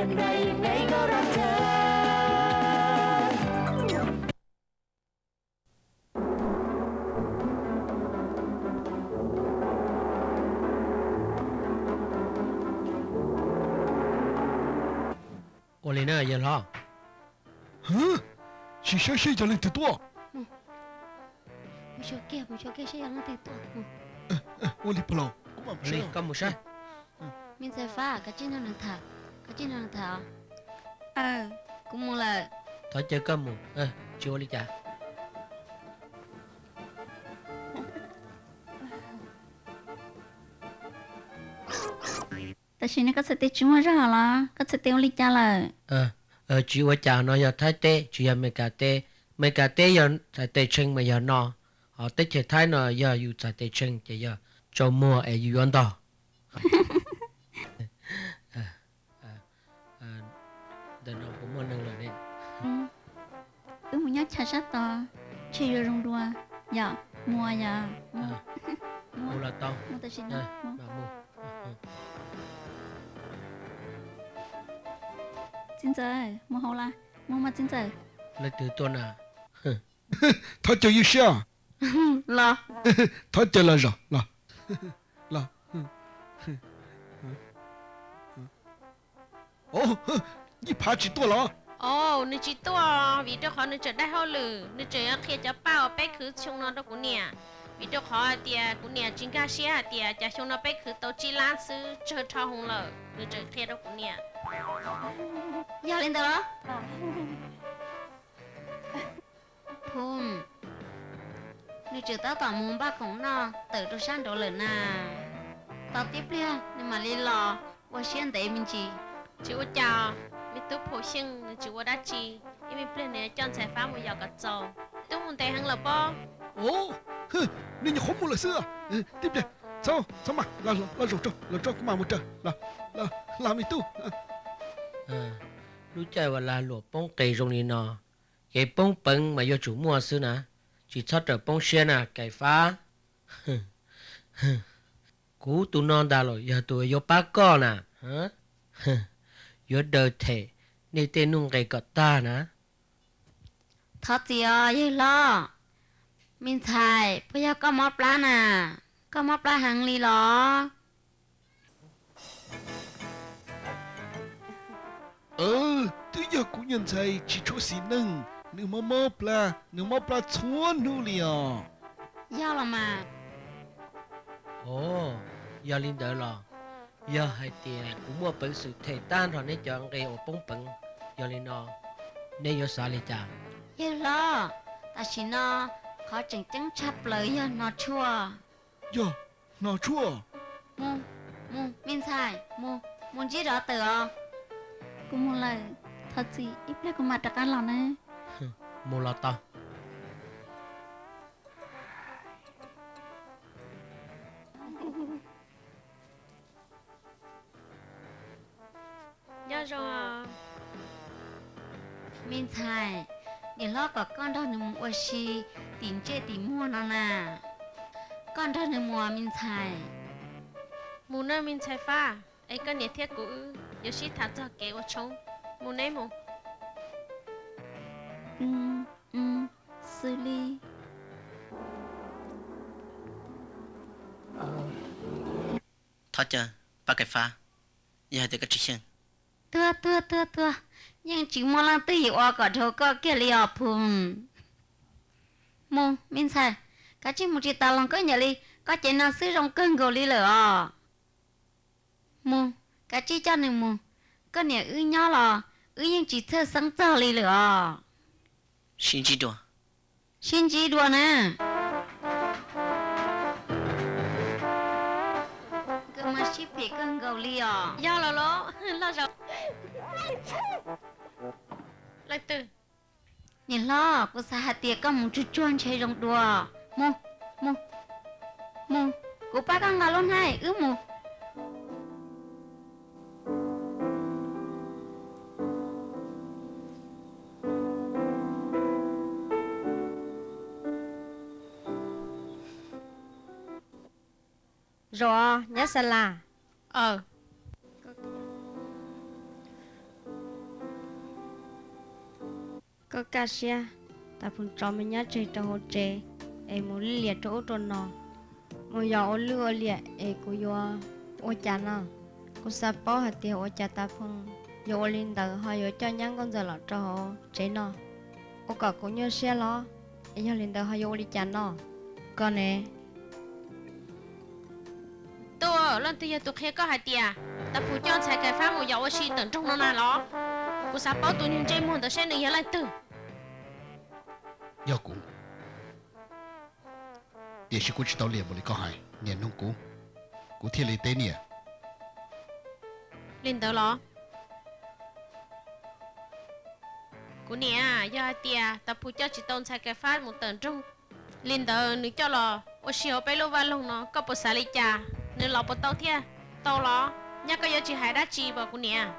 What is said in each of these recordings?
Ua li na yawg hlob. Sim saib seb yog leej twg tuaj. Ua li pag laus, koj mus saib. Me ntxhais Fab, koj cia li nrog nws tham, koj cia li nrog nws tham. Kuv mus lawm. Thov caw koj mus, tsis ua li cas. Tam sim no koj txhais tes tsis muaj zog los koj txhais tes ua li cas lawm? Tsis ua cas, no yog Thaib teb tsis yog Meskas teb. Meskas teb yog txhais tes tshee mas yog no, ho teb chaws Thaib no yog yus txhais tes tshee ces yog tsau muag es yus yuav ntog. Ntawm no puas muaj neeg lawm ne? Wb mus nyob chaw sab tod, ntshe yuav zoo dua. Yog, mus yog. Mus los tau, mus tam sim no. Txiv ntxawm, mus hauv los, mus mas txiv ntxawm. Leej twg tuaj na? Thov caw yawg siab. Los. Thov caw los zos los. Yij Phav tsis tuaj los? Nws tsis tuaj vim rau qhov nws tseem dai hauj lwm, nws tseem yuav qhia cov paj uas peb khwv xyoo no rau kuv niam. Vim rau qhov hais tias kuv niam tsis nkag siab hais tias cas xyoo no peb khwv tau tsib lab xwb tsawg rho hoo lawm, nws tseem qhia rau kuv niam. Yog li ntawd los? Phu, nws tseem tab tom mus npaj khoom noj tawm rau sab nraud lawm na. Tos tib pliag nws mam li los, ua siab ntev me ntsis. Tsis ua cas, me tub Phu Xyeej nws tsis ua dab tsi, ib me pliag nws yuav coj ntxhais Fab mus yos kom txaus. Tub mus ntev heev lawm pob? Nws nyuam qhuav mus lawm xwb. Tib pliag, txhob mas, los zaum rau, los tso kuv mam mus raws. Los me tub. Lub caij uas lag luam poob qes zoo li no, kev poob peev mas yuav tsum muaj xwb na, tsis txhob rawm poob siab na Kais Fab. Kuv tus no ntag los yog tus yuav pab koj na. Yuav daws them nej tej nuj nqes kom tag na. Thov txim os yawg hlob. Me ntxhais, puas yog koj mob plab na? Koj mob plab heev li los? Twb yog kuv nyuag ntxhais tsis tshua xis neej, nws mob mob plab, nws mob plab txhua hnub li os. Yog los mas. Ov, yog li ntawd los, yog hais tias kuv muaj peev xwm them tag nrho neb cov nqe uas poob peev, yog li no neb yuav xav li cas? Yawg hlob, tam sim no qhov tseem ceeb tshaj plaws yog hno tshuaj. Yog hno tshuaj? Mus, mus me ntxhais, mus, mus ntsib rov tawm os. Kuv mus lawm, thov txim, ib pliag kuv mam rov qab los na. Mus los tau. Nyob zoo. Me ntxhais, niam hlob kom koj nrog nws mus ua si tim ntsej tim muag no na. Koj nrog nws mus me ntxhais. Mus nawb me ntxhais Fab, es koj niam thiab kuv wb yuav sib tham txog kev ua tshoob. Mus neb mus. Xws li. Thov caw, pab Kais Fab, yog hais tias koj tsis xyeej. Tuag tuag tuag tuag, yeej tsis muaj leej twg yuav ua kom dhau koj kiag li os Phum. Mus me ntxhais, kav tsij mus tsis tas los koj nyam li, koj cev no xwb zoo kawg nkaus li lawm os. Mus, kav tsij coj nws mus, koj niam wb nyob los wb yeej tsis txhawj xeeb txog li lawm os. Sib ntsib dua. Sib ntsib dua na. Nkawd mas sib phem kawg nkaus li os. Yog los los, loj zaum. Leej twg? Niam hlob, kuv xav hais tias koj mus tsuag tsuag ntshe zoo dua. Mus, mus, mus, kuv pab koj nqa lub hnab wb mus. Zaum, nyob xa las. Aw, Koj kaj siab, Tav Phu tso me nyab tseg rau hauv tsev es mus lwj liam rau ub rau no, mus yos ua lwj ua liam es kuv yuav ua cas no? Kuv xav paub hais tias ua cas Tav Phu yuav ua li ntawd ho yuav coj nyab nkauj ntxawm los rau hauv tsev no, ua kom kuv nyuaj siab los? Es yog li ntawd ho yuav ua li cas no? Koj ne? Tub, leej twg yog tus qhia koj hais tias Tav Phu coj ntxhais Kaifab mus yos ua si tawm nroog no na los? Kuv xav paub tus niag ntsej muag ntawd saib nws yog leej twg. Yog kuv, tiam sis kuv tsis tau liam npaum li koj hais, niam nug kuv, kuv thiaj li teb niam. Li ntawd los? Kuv niam, yog hais tias Tav Phu coj tsis tau ntxhais Kaifab mus tawm nroog li ntawd, nws coj los ua si hauv peb lub vaj loog no, koj puas xav li cas? Nws los puas tau thiaj tau los? Nyab, koj yuav tsis hais dab tsi pom kuv niam?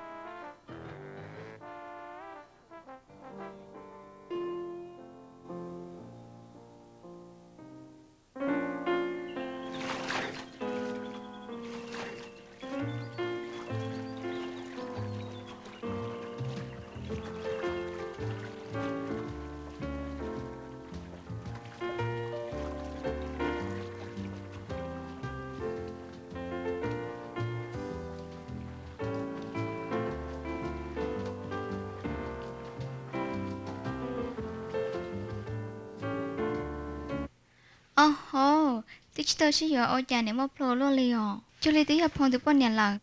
Au hauv, twb tsis tau sib yuav ua cas niam muaj plhu luaj li os. Cuag li twb yog Phoo tus poj niam lawm.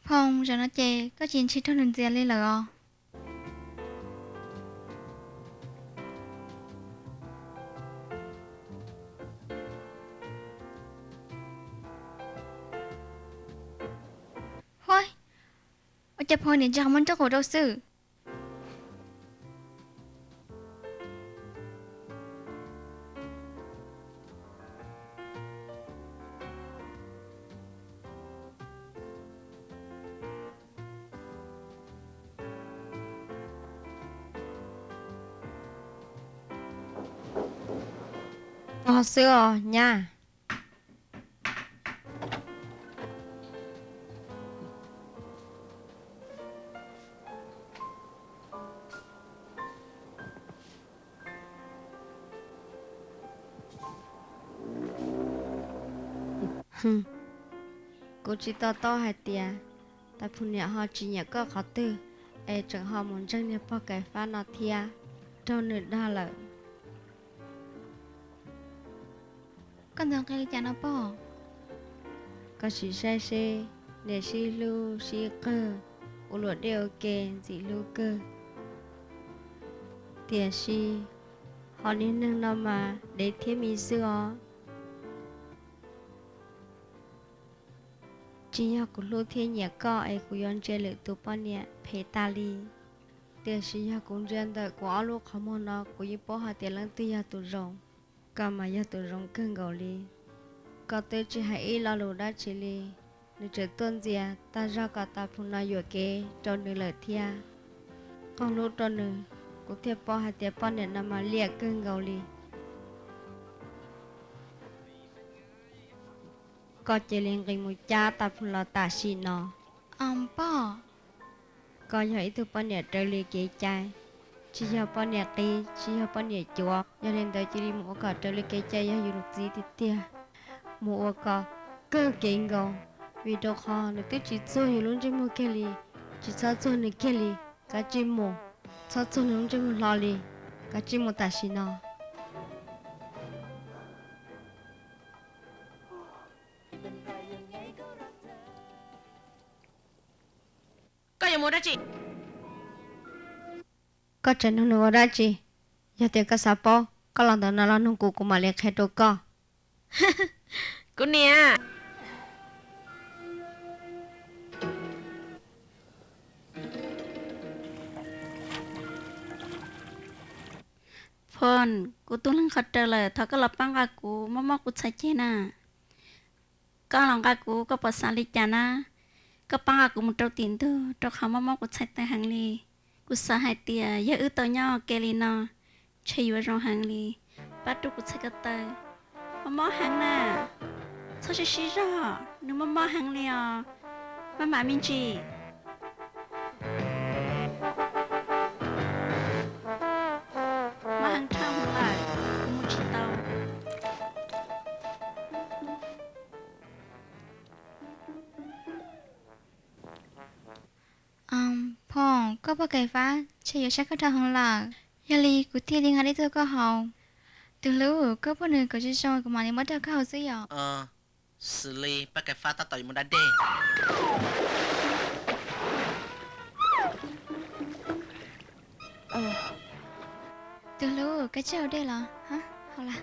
Phoo, zaum no ces koj tsis ntshai raug nws ntxias li lawm os? Huab, ua cas Phoo niam ntsia qhov muag nraub qaum rau xwb? Xwb os nyab. Kuv tsis to taub hais tias Tav Phu niam ho tsis nyiam koj qhov twg es tseem ho mus ntseeg niag pog Kais Fab no thiab, raug nws dag lawm. Koj ntxeev qhia li cas no pog? Koj sim saib seb, niam sib hlub sib qawg, ua luam dej ua ke ntxim hlub kawg. Tiam sis ho niag neeg no mas dev thiab mis xwb os. Tsis yog kuv hlub thiab nyiam koj es kuv yuav ntsia lwm tus poj niam phem tas li. Tiam sis yog kuv ntsia ntawm kuv ob lub qhov muag no kuv yeej paub hais tias leej twg yog tus zoo. Koj mas yog tus zoo kawg nkaus li. Koj twb tsis hais ib lo lus dab tsi li, nws tseem tuaj ntxias tag zog kom Tav Phu no yuam kev rau nws lawm thiab. Koj hlub rau nws, kuv thiaj paub hais tias poj niam no mas liam kawg nkaus li. Koj cia li nqis mus cab Tav Phu los tam sim no. Pog, koj yog ib tug poj niam raws li kev cai, tsis yog poj niam qis, tsis yog poj niam cuav. Yog li ntawd cia li mus ua kom raws li kev cai yog yus lus txiv tiag tiag. Mus ua kom kawg kev nkaus, vim rau qhov nws twb tsis txuag yus lub ntsej muag kiag li. Tsis txhob txuag nws kiag li, kav tsij mus. Txhob txuag nws lub ntsej muag hlo li, kav tsij mus tam sim no. Koj yuav mus dab tsi? Koj tseem nug nws ua dab tsi? Yog tias koj xav paub, koj los ntawm no los nug kuv, kuv mam li qhia rau koj. Kuv niam. Phoo, kuv tus leeg qhov raws lawm, thov koj los pab nqa kuv, mob mob kuv txhais ceg na. Koj los nqa kuv, koj puas xav li cas na? Koj pab nqa kuv mus rau tim ntug, rau qhov mob mob kuv txhais taw heev li. Kuv xav hais tias yog wb tau nyob ua ke li no, ntshe yuav zoo heev li. Pab rub kuv txhais ko taw. Mob mob heev na. Txhob sib sib zog, nws mob mob heev li os. Maj mam me ntsis. Phoo, koj poj Kais Fab ntshe yuav saib koj dhau heev lawm, yog li kuv thiaj li nqa dej tuaj rau koj haus. Tus hlub, koj pub nws kom zoo zoo kuv mam li muab rau koj haus xwb yom. Xws li poj Kais Fab tab tom yuav mus da dej. Tus hlub, koj tsis haus dej los? Haus las.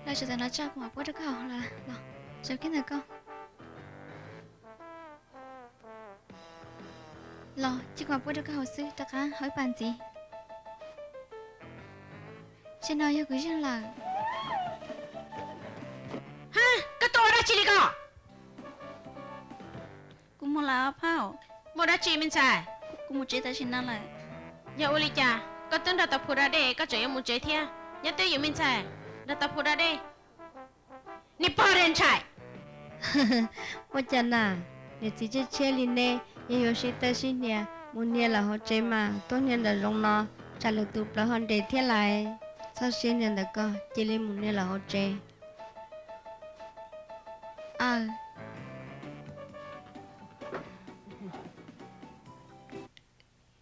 Los zaum ntawm no tso, kuv mam pub rau koj haus los. Zaum kiag ntawm koj. Los cia kuv mam pub rau koj haus xwb, rov qab haus ib pas ntxiv. Zaum no yog kuv zeeg lawm. Koj tuaj ua dab tsi li ko? Kuv mus lawm phauj. Muaj dab tsi me ntxhais? Kuv mus tsev tam sim no lawm. Yog ua li cas koj twb nrog Tau Phu da dej koj tseem yuav mus tsev thiab? Nyob twj ywm me ntxhais, nrog Tau Phu da dej. Niag pog dej ntshai. Ua cas na, niam txiv tshiab tshiab li nej yeej yuav sib tawb sib hnia mus hnia lawm hauv tsev mas tuaj hnia ntawm zoov no, tsam lwm tus plawv ho nres thiab lais. Txhob siab, niag ntawm ko cia li mus hnia lawm hauv tsev. Aw,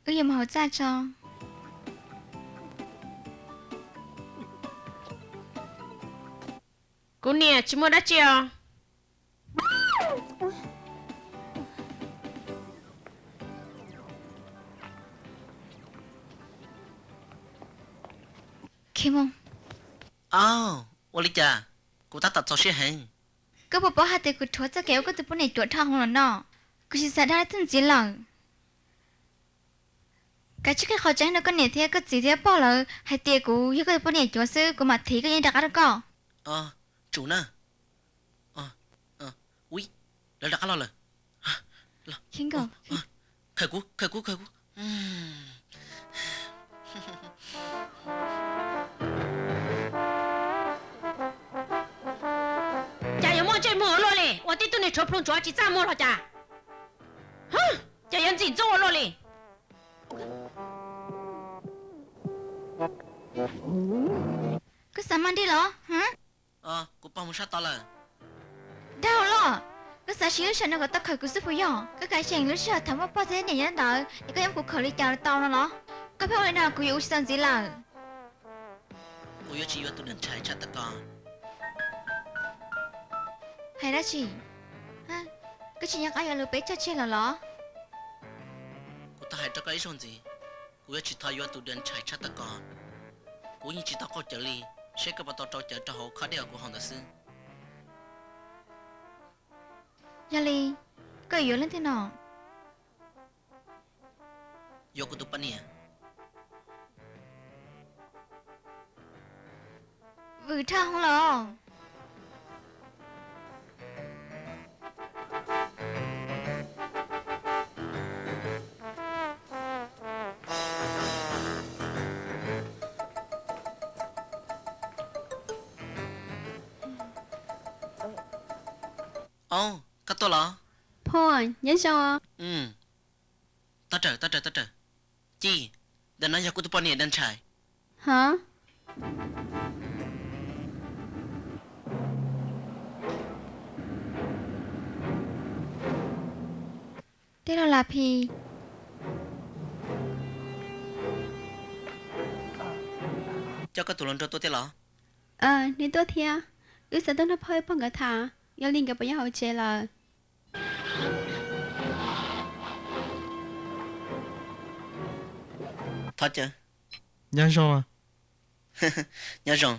wb yuav mus hauv txaj tso. Kuv niam, tsis muaj dab tsi os. Ua li cas? Kuv tab tom txaus siab heev. Koj puas paub hais tias kuv dhuav txoj kev ua koj tus poj niam cuav dhau hwv los no? Kuv tsis xav dag leej twg ntxiv lawm. Kav tsij qhia qhov tseeb rau koj niam thiab koj txiv thiab pog lawv hais tias kuv yog koj tus poj niam cuav xwb, kuv mam thiv koj yeej rov qab rau koj. Tsum na. Ui, lawv rov qab los lawm. Khawm kuv, khawm kuv, khawm kuv. Cas yuav muaj ntsej muag ua luaj li, ua tib tug niag tshuav plhu ntsuav tsis txaj muag los cas? Cas yuav ntxim ntxub ua luaj li. Koj xav mag nrig los? Kuv pog mus sab tod lawm. Dag los, koj xav siv lub sij hawm no kom tau khawm kuv xwb puas yog? Koj kav xyeem lub sij hawm thaum muaj pog thiab niam nyob ntawd es koj yuav muab kuv khawm li cas los tau no los? Koj pheej ua li no kuv yuav ua tsis tau ntxiv lawm. Kuv yuav tsis yuav tus dab ntshai tshaj tag koj. Hais dab tsi? Koj tsis nco qab yuav lus peb tso tseg lawm los? Kuv tau hais rau koj ib zaug ntxiv, kuv yuav tsis thov yuav tus dab ntshai tshaj tag koj. Kuv yeej tsis tau qaug cawv li, seb koj puas tau rau cawv rau hauv khob dej uas kuv haus ntawd xwb. Yog li, koj yuav leej twg no? Yuav kuv tus poj niam. Vwm dhau hwv los. Au, koj tuaj los? Phua, nyob zoo. Tab rawm, tab rawm, tab rawm. Ci, ntawm no yog kuv tus poj niam dab ntshai. Ha? Tej los las phi. Coj koj tus hluas nraug tuaj thiab los? Nws tuaj thiab. Wb xav tuaj nrog phauj wb pog nkawd tham, yog li nkawd puas nyob hauv tsev lawm? Thov caw. Nyob zoo. Nyob zoo.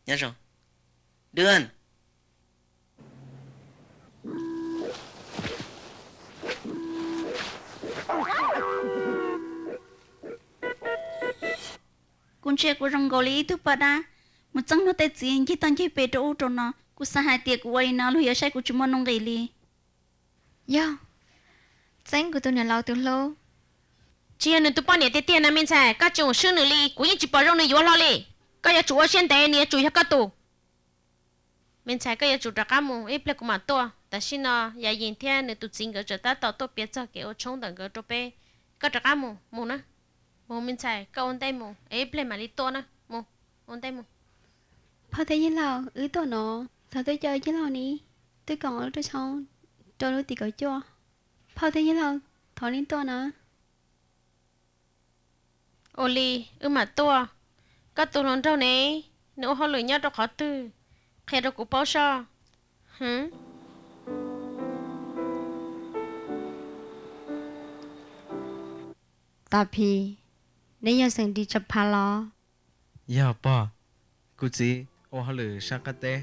Nyob zoo. Dwb. Kuv ntsia kuv zoo nkaus li ib tug poj dab mus txeeb luag tej txiv ncig toj ncig pes rau ub rau no. Kuv xav hais tias kuv ua li no luag yuav saib kuv tsis muaj nuj nqis li. Yog, txeeb kuv tus niam laus tus hlub. Tsis yog nws tus poj niam tiag tiag na me ntxhais, koj tsis mus swb nws li, kuv yeej tsis pom zoo nws yuav hlo li. Koj yuav tsum ua siab ntev, nws yuav tsum yog koj tus. Me ntxhais, koj yuav tsum rov qab mus, ib pliag kuv mam tuaj. Tam sim no Yaj Yim thiab nws tus txiv nkawd tseem tab tom tuaj piav txog kev ua tshoob ntawm nkawd rau peb. Koj rov qab mus, mus na. Mus me ntxhais, koj ua ntej mus es ib pliag mam li tuaj na. Mus, ua ntej mus. Phauj thiab yawg laus, wb tuaj no, thov tuaj coj yawg laus ni. Twb koom lub rooj tshoob rau lub tim kaum cuaj. Phauj thiab yawg laus, thov nej tuaj na. Ua li, wb mam tuaj. Koj tus hluas nraug ne, nws ua hauj lwm nyob rau qhov twg? Qhia rau kuv paub soj. Hwv. Tam Phis, neb yog xeem Ris Tsa Phav los? Yog pog, kuv txiv ua hauj lwm sab qab teb,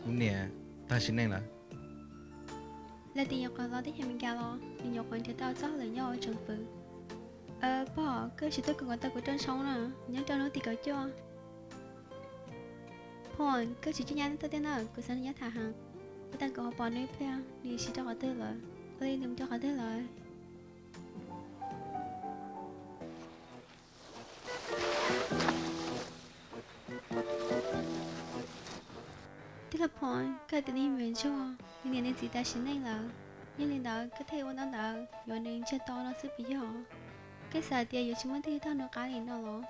kuv niam tag sim neej lawm. Lawv tias nyuam qhuav los teb chaws Amelikas los, nws nyuam qhuav nrhiav tau txoj hauj lwm nyob ua tsoom fwv. Pog, koj tsis tuaj koom tau kuv rooj tshoob na, nyob rau lub tim kaum cuaj. Pog, koj tsis txhob nyab tuaj thiab na, kuv xav nrog nyab tham heev. Ua tau kuv ho pom nws ib pliag, nws siv rau qhov twg lawm? Ua li nws mus rau qhov twg lawm? Tij laug Phom, koj hais tias nws yog me ntsuag, nws niam nws txiv tas sim neej lawm. Yog li ntawd koj thiaj ua ntawd yuav nws ntsiag to no xwb puas yog? Koj xav hais tias yuav tsis muaj leej twg yog tog nws qab li no los?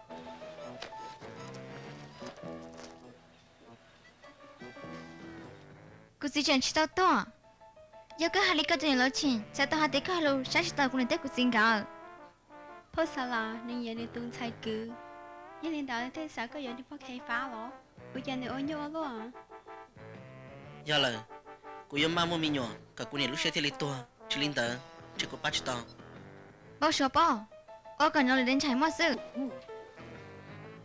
Kuv txiv tseem tsis tau tuaj. Yog koj hais li koj tus niam lawv tseem xav tau hais tias koj hais lus saib tsis taus kuv niam thiab kuv txiv nkawd. Phauj Xav Las nws nyiam nws tus ntxhais kwv, yog li ntawd thiaj xav koj yuav nws pog Khais Fab los? Ua cas nws ua nyuaj ua luaj? Yog lawm, kuv yuav maj muaj me nyuam kom kuv niam lub siab thiaj li tuag, tsis li ntawd ntshe kuv pab tsis tau. Npau suav pob, ua kom nrov li dej ntshais muaj xwb.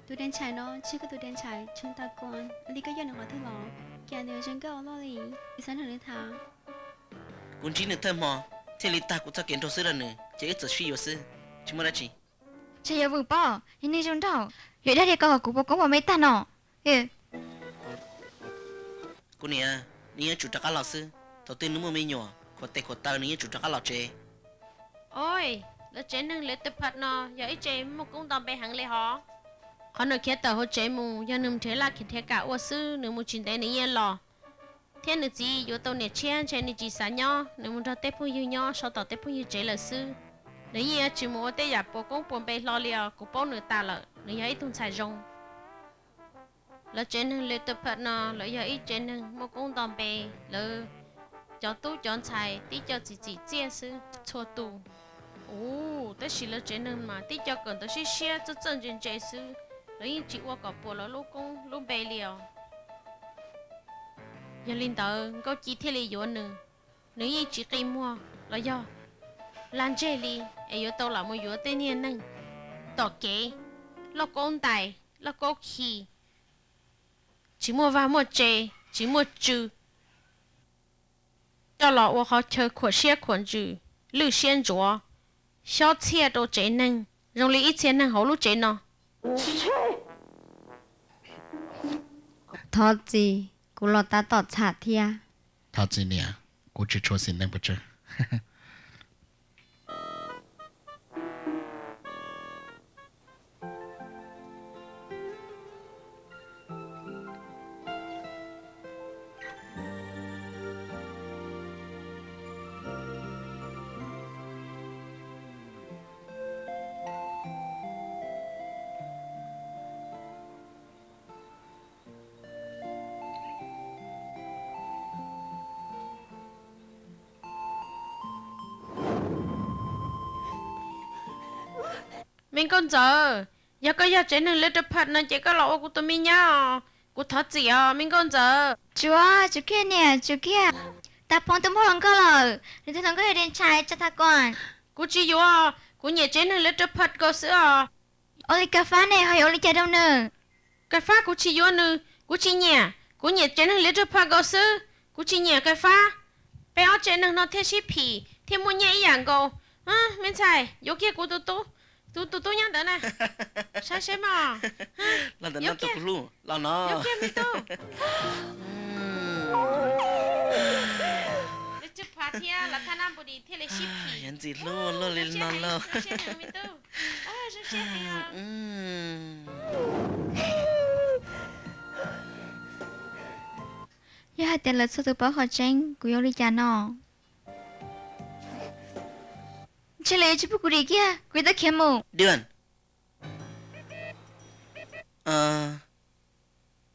Tus dej ntshais no tsis yog koj tus dej ntshais tshoob tag kuas li koj yog nws qhov twg los? Cas nws zoo nkauj ua luaj li, kuv xav nrog nws tham. Kuv ntsib nws thawj hmo thiaj li tag kuv txoj kev nraug xwb rau nws, ces wb txawm sib yuav xwb, tsis muaj dab tsi. Ntshe yuav vwm pob, yog neeg zoo nraug, yuav dag li ko kom kuv puas koob puas npe tag no. Kuv niam, nws yeej yuav tsum rov qab los xwb, thaum twg nws muaj me nyuam khuam tes khuam taw nws yeej yuav tsum rov qab los tsev. Oj, lawv tsev neeg Liv Tus Phaj no yog ib tsev muaj koob nto npe heev li hos. Qhov nws khiav tawm hauv tsev mus yog nws nrhiav laj nrhiav kam ua xwb, nws mus tsis ntev nws yeej los. Thiab nws txiv yuav tau niam tshiab ntshe nws tsis xav nyob, nws mus nrog tej phooj ywg nyob saib tom tej phooj ywg tsev lawm xwb. Nws yeej yuav tsis mus ua tej yam puas koob puas npe hlo li os, kuv paub nws tas lawm, nws yog ib tug ntxhais zoo. Lawv tsev neeg Liv Tus Phaj no lawv yog ib tsev neeg muaj koob nto npe, lawv cov tub cov ntxhais tib co txim txim txiaj xwb txhua tus. Ub, tab sis lawv tsev neeg mas tib co kawm ntawv siab siab txawj txawj ntse ntse xwb, lawv yeej tsis ua kom puas lawv lub koob lub npe li os. Yog li ntawd Nkauj Ci thiaj li yuav nws, nws yeej tsis qi muag los yog lag ntseg li es yuav tau lam mus yuav tej niag neeg tom kev, loj kaub ntais, loj kaub khi, tsis muaj vaj muaj tse, tsis muaj tsw, coj los ua qhov chaw khuam siab khuam ntsws, lwj siab ntsuav, xyob txhiaj rau tsev neeg zoo li ib txhia neeg hauv lub tsev no. Thov txim, kuv los tab tom txham thiab. Thov txim niam, kuv tsis tshua xis neej pes tsawg. Me Nkauj Ntxawm, yog koj yog tsev neeg Liv Tus Phaj no ces koj los ua kuv tus me nyab os. Kuv thov txim os me Nkauj Ntxawm. Tsuav, tsuav kiag niam, tsuav kiag. Tag Phoob twb muab hluas nkauj lawm, nws tus hluas nkauj yog dej ntshai tsa tha kuas. Kuv tsis yuav, kuv nyiam tsev neeg Liv Tus Phaj nkaus xwb os. Ua li Kab Fab ne ho yuav ua li cas rau nws? Kab Fab kuv tsis yuav nws, kuv tsis nyiam, kuv nyiam tsev neeg Liv Tus Phaj nkaus xwb, kuv tsis nyiam Kab Fab. Peb ob tsev neeg no thiaj sib phim thiaj muaj nyiaj ib yam nkaus. Me ntxhais, yuav kiag kuv tus tub, tus tus tub nyob ntawd na. Saib seb mog. Los ntawm no tus kuv hlub, los no. Yuav kiag me tub. Liv Tus Phaj thiab Los Thab Nab Npus Dis thiaj li sib phim. Yog ntxim hlub luaj li no lauj. Yog hais tias lawv txhua tus paub qhov tseeb, kuv yuav ua li cas no? Ntshe lawv yuav tsis pub kuv dim kiag, kuv yuav tau khiav mus.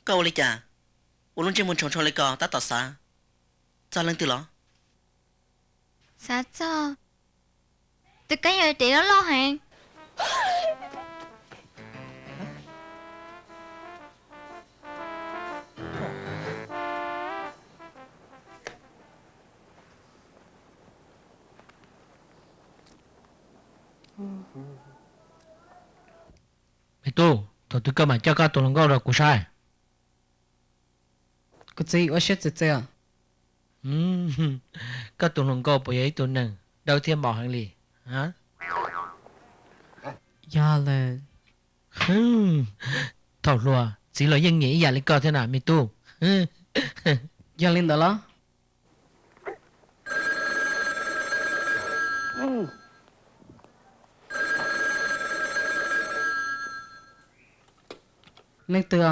Koj ua li cas? Ua lub ntsej muag ntshau ntshau li ko tab tom xav. Txog leej twg los? Xav txog tus kab yog dev loj loj heev. Me tub, thaum twg koj mam coj koj tus hluas nkauj rau kuv saib? Kuv txiv, ua siab txwv txwv. Koj tus hluas nkauj puas yog ib tug neeg dawb thiab npaum heev li? Yog lawm. Thaum hluas txiv los yeej nyiam ib yam li koj thiab na me tub. Yog li ntawd los? Leej twg?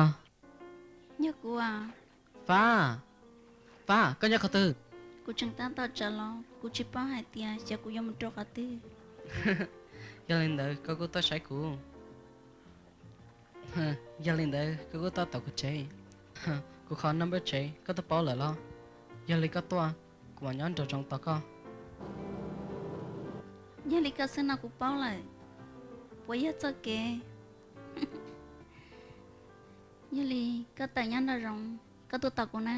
Yog kuv. Fab, Fab, koj nyob qhov twg? Kuv tseem tab tom tsaws los kuv tsis paub hais tias xyov kuv yuav mus rau qhov twg. Yog li ntawd koj kuj tuaj saib kuv. Yog li ntawd koj kuj tuaj tom kuv tsev. Kuv qhov number tsev koj twb paub lawm los? Yog li koj tuaj, kuv mam nyob nraum zoov tos koj. Yog li koj xwb no kuv paub lawm, puas yog txoj kev? Yog li koj tawm nyob nraum zoov, koj tuaj tos kuv na.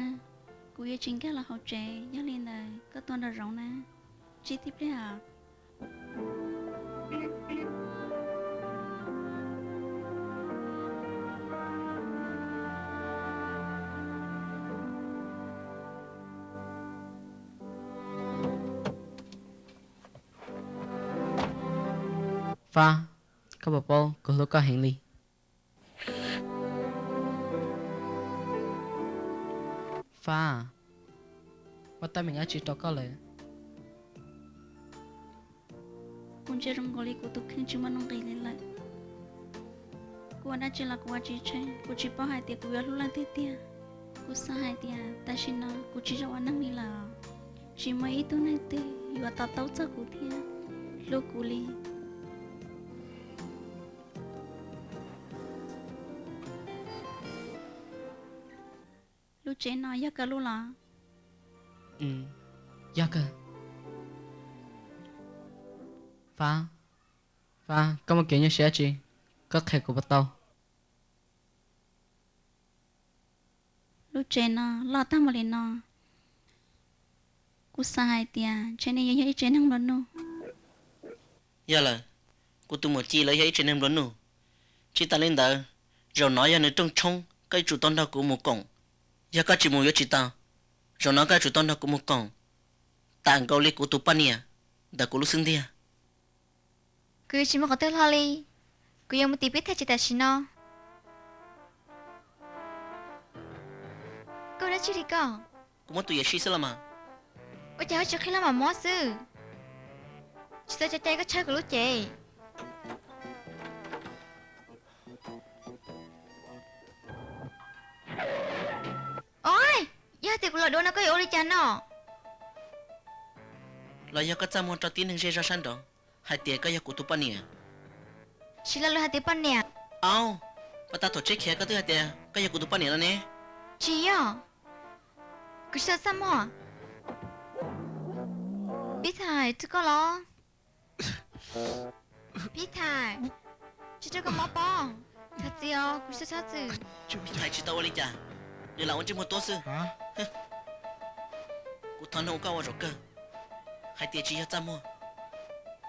Kuv yuav tsis nkag los hauv tsev, yog li ntawd koj tuaj nraum zoov na. Tsib tib pliag os. Fab, koj puas paub kuv hlub koj heev li? Fab, muaj teeb meem dab tsi rau koj lawm? Kuv ntsia zoo nkaus li kuv tus kheej tsis muaj nuj nqis li lawm. Kuv ua dab tsi los kuv ua tsis tsheej, kuv tsis paub hais tias kuv yuav hlub leej twg tiag. Kuv xav hais tias tam sim no kuv tsis zoo ua neeg li lawm. Tsis muaj ib tug neeg twg yuav to taub txog kuv thiab hlub kuv li. Lub tsev no yog koj lub los? Yog kawg. Fab, Fab, koj muaj kev nyuaj siab dab tsi? Koj qhia kuv puas tau? Lub tsev no loj tag npaum li no, kuv xav hais tias ntshe nej yuav yog ib tsev neeg nplua nuj. Yog lawm, kuv tus muam Ci lawv yog ib tsev neeg nplua nuj. Tsis tas li ntawd, zaum no yog nws rooj tshoob, koj yuav tsum tau nrog kuv mus koom. Yog koj tsis mus yuav tsis tau. Zaum no koj yuav tsum tau nrog kuv mus koom, tam nkaus li kuv tus poj niam ntawm kuv lub xub ntiag. Kuv yuav tsis mus qhov twg hlo li. Kuv yuav mus tim Pib Thaj tsev tam sim no. Koj ua dab tsi li koj? Kuv muab tus yuam sij xwb los mas. Ua cas koj tsis qhib los mam muab xwb? Tsis txhob cai cai koj tshawb kuv lub cev. Os, yog tias kuv los dua no koj yuav ua li cas no? Los yog koj txaj muag rau tib neeg zej zog sab nraud hais tias koj yog kuv tus poj niam? Tsis lo lus hais tias poj niam. Au, pas tas thaum tsheb khiav koj twb hais tias koj yog kuv tus poj niam no ne. Tsis yog, kuv tsis tau txaj muag. Pib Thais, twb koj los? Pib Thais, tsis rau koj mob pob. Thov txim os, kuv tsis txhob txwm. Pib Thais tsis tau ua li cas, nws lam ua ntsej muag tuab xwb. Kuv thov nug koj ua zaum kawg hais tias tsis yog txaj muag,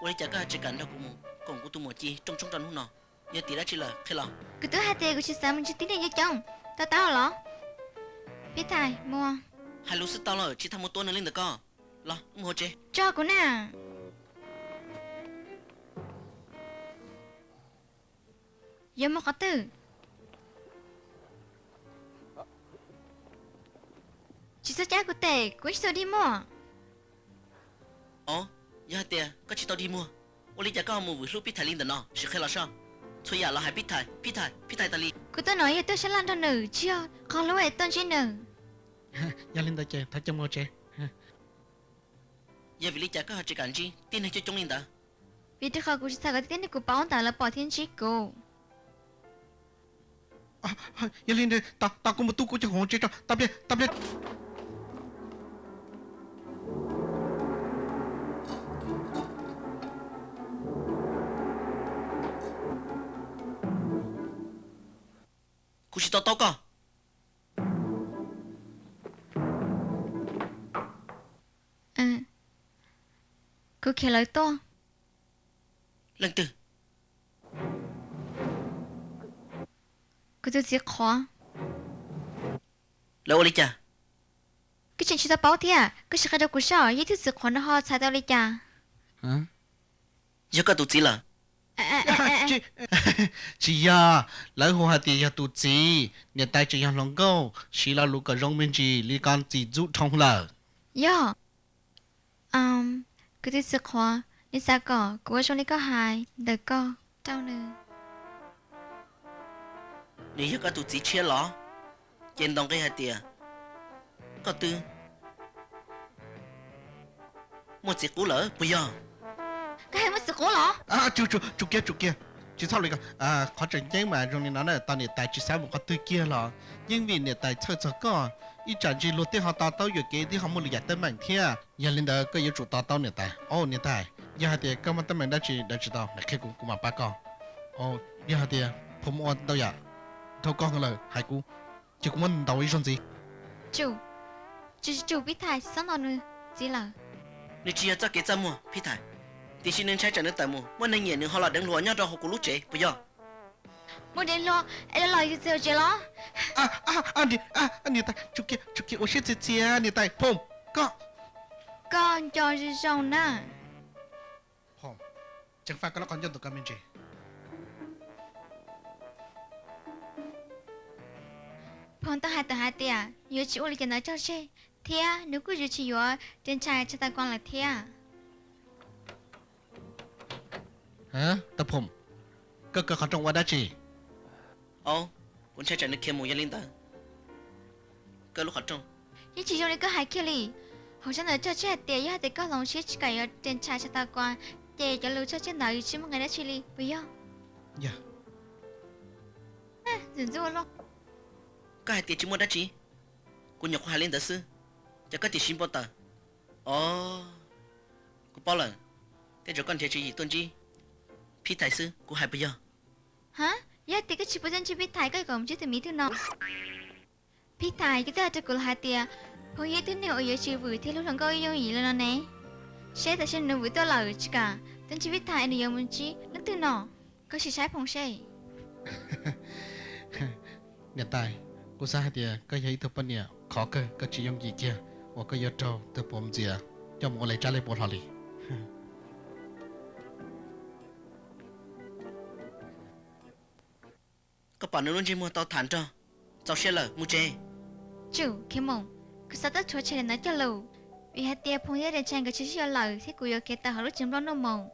ua li cas koj ho tsis kam nrog kuv mus koom kuv tus muam Ci rooj tshoob rau hnub no? Yog tim dab tsi lawm qhia los. Kuv twb hais tias kuv tsis xav mus ntsib tib neeg coob coob. Tau tau los? Pib Thais, mus. Hais lus xwb tau lawm, tsis txhob mus tua nws li ntawd ko. Los, wb mus hauv tsev. Tso kuv na. Yuav mus qhov twg? Tsis txhob cab kuv tes, kuv tsis tau dig muag. Os, yog hais tias koj tsis tau dig muag, ua li cas koj ho mus vwm hlub Pib Thais li ntawm no? Sim qhia los saib. Txhua yam los hais Pib Thais, Pib Thais, Pib Thais tas li. Kuv tuaj no yog tuaj sab laj nrog nws, tsis yog qhov hlub es tuaj ntsib nws. Yog li ntawd ces thov coj mus tsev. Yog vim li cas koj ho tsis kam ntsib tib neeg coob coob li ntawd? Vim rau qhov kuv tsis xav kom tib neeg kuv paub ntawd lawv pom thiab ntsib kuv. Yog li ntawd, tos kuv mus tu kuv cov khoom tsev tso, tos pliag, tos pliag. Kuv tsis to taub koj. Kuv khiav lawv tuaj. Leej twg? Kuv tus txiv qhuav. Lawv ua li cas? Koj tseem tsis tau paub thiab, koj sim qhia rau kuv saib, yog ib tug txiv qhuav no ho txhais tau li cas? Yog koj tus txiv lawm? Tsis yog, lawv hu hais tias yog tus txiv, niam tais tseem yog hluas nkauj, siv lo lus kom zoo me ntsis li ko txiv ntxub dhau lawm. Yog, kuv tus txiv qhuav, nws xav kom kuv ua zoo li koj hais ntawm koj rau nws. Nws yog koj tus txiv tshiab los? Ces ntaus nqi hais tias koj twb muaj txiv qub lawm puas yog? Koj hais muaj txiv qub los? Tsum kiag, tsum kiag, tsis txhob li ko. Qhov tseem ceeb mas zoo li no na, tos niam tais tsis xav mus qhov twg kiag los yeej vim niam tais txhawj txog koj, ib tsam ntshe luag twb ho to taub yuam kev twb ho muaj lwm yam teeb meem thiab. Yog li ntawd koj yuav tsum to taub niam tais. Au niam tais, yog hais tias koj muaj teeb meem dab tsi dag tsis tau, qhia kuv, kuv mam pab koj. Yog hais tias Phom ua ntau yam dhau koj lawm hais kuv, ces kuv muab ntaus ib zaug ntxiv. Tsum, tsum, tsum, Pib Thais, tsis txhob ntaus nws txiv lawm. Nws tsis yog txoj kev txaj muag Pib Thais, tiam sis nws ntshai tsam nws tawm mus muaj neeg nyiam nws ho los deev hluas nyob rau hauv kuv lub tsev puas yog? Muaj deev hluas es los los yus txiv hauv tsev los? Niam tais, tsum kiag, tsum kiag, ua siab txias txias niam tais. Phom, koj, koj nco zoo zoo na. Phom, ceev faj koj lub qhov ncauj ntawm koj me ntsis. Phom tau hais tawm hais tias yuav tsis ua li cas ntawd tso tseg, thiab nws kuj yuav tsis yuav Riam Ntshai Tshaj Tau Kuas lawm thiab. Tau Phom, koj kaw qhov rooj ua dab tsi? Au, kuv ntshai tsam nws khiav mus yog li ntawd kaw lub qhov rooj. Yeej tsis zoo li koj hais kiag li. Hauv tsab ntawv tso tseg hais tias yog hais tias koj hloov siab tsis kam yuav Riam Ntshai Tshaj Tau Kuas, ces cov lus tso tseg ntawd yuav tsis muaj nqis dab tsi li puas yog? Ntxim ntxub ua luaj. Koj hais tias tsis muaj dab tsi, kuv nyuam qhuav hais li ntawd xwb, ces koj tiam sis npau taws. Os, kuv paub lawm, tej zaum koj nrhiav tswv yim tuaj ntsib Phib Thais xwb, kuv hais puas yog? Ha, yog tias koj tsis pub tuaj ntsib Phib Thais, koj yuav kom ntsib tus miv twg no? Phib Thais, koj twb hais rau kuv los hais tias Phom yog ib tug neeg uas yuav tsis vwm thiab hlub hluas nkauj yooj yim li no ne. Seb tam sim no nws vwm tuaj lawm, tsis kam tuaj ntsib Phib Thais, nws yuav mus ntsib leej twg no? Koj sim saib Phom seb. Niam tais, kuv xav hais tias koj yog ib tug poj niam khov kawg, koj tsis yooj yim kiag uas koj yuav raug tus Phom ntxias coj mus ua li tsab li puas hlo li. Koj pom nws lub ntsej muag tau tham nrog, txaus siab lawm, mus tsev. Tsum, khiav mus. Kuv xav tuaj rhuav tshem daim ntawv cog lus, vim hais tias Phom thiab Riam Ntshai nkawd tsis sib yuav lawm thiab kuv yuav khiav tawm hauv lub tsev nplauj nuj mus.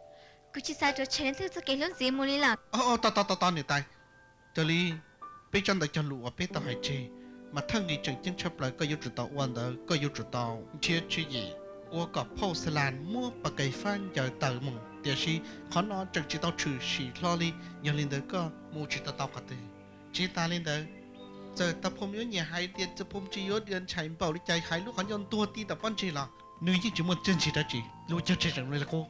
Kuv tsis xav rhuav tshem leej twg txoj kev hlub ntxiv mus li lawm. Tos tos tos tos niam tais, raws li peb tsab ntawv cog lus uas peb tau hais tseg, mas thawj nqis tseem ceeb tshaj plaws koj yuav tsum tau ua ntawd koj yuav tsum tau nrhiav tswv yim ua kom phauj Xas Las muab pas kais fab ncaws tawm mus, tiam sis qhov no tseem tsis tau tshwm sim hlo li, yog li ntawd koj mus tsis tau tau qhov twg. Tsis tas li ntawd, txawm tau Phom yuav nyiam hais tias txawm Phom tsis yuav Riam Ntshai npaum li cas, hais lub qhov ncauj ntuag ti tom pob ntseg los nws yeej tsis muaj txiaj ntsig dab tsi, lus cog tseg tseem li qub.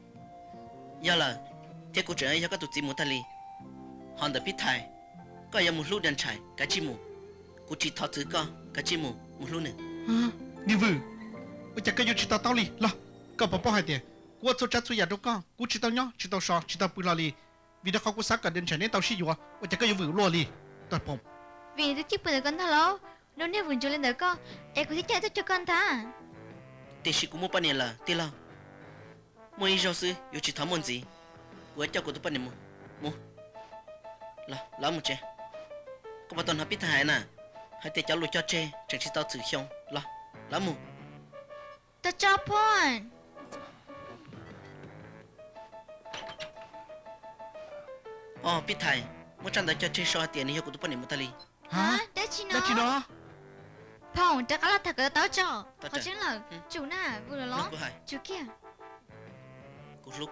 Yog lawm, thiab kuv tseem yog koj tus txiv mus tag li. Ho ntawm Phib Thais, koj yuav mus hlub Riam Ntshai kav tsij mus, kuv tsis thov txwv koj, kav tsij mus, mus hlub nws. Niag vwm, ua cas koj yuav tsis to taub li los? Koj puas paub hais tias kuv ua txhua tsav txhua yam rau koj, kuv tsis tau nyob tsis tau so tsis tau pw hlo li, vim rau qhov kuv xav kom Riam Ntshai neb tau sib yuav, ua cas koj yuav vwm luaj li? Tau Phom, vim nws twb coj pw ntawm koj ntag lauj, nws niag vwm ntsuav li ntawd koj, es kuv thiaj coj tuaj cuag koj ntag. Tiam sis kuv muaj poj niam lawm tij laug, muaj ib zaug xwb yuav tsis thov muaj ntxiv, kuv yuav coj kuv tus poj niam mus. Mus, los mus tsev. Koj puas tau hnov Phib Thais hais na, hais tias cov lus cog tseg tseem tsis tau txwm xyoo, los, los mus. Tau tso Phom. Os Phib Thais, muab tsab ntawv cog tseg sau hais tias nws yog kuv tus poj niam mus tag li. Dab tsi no? Phom, rov qab los tham kom tau tso. Qhov tseeb lawm, tsum na, vwm los los, tsum kiag. Kuv hlub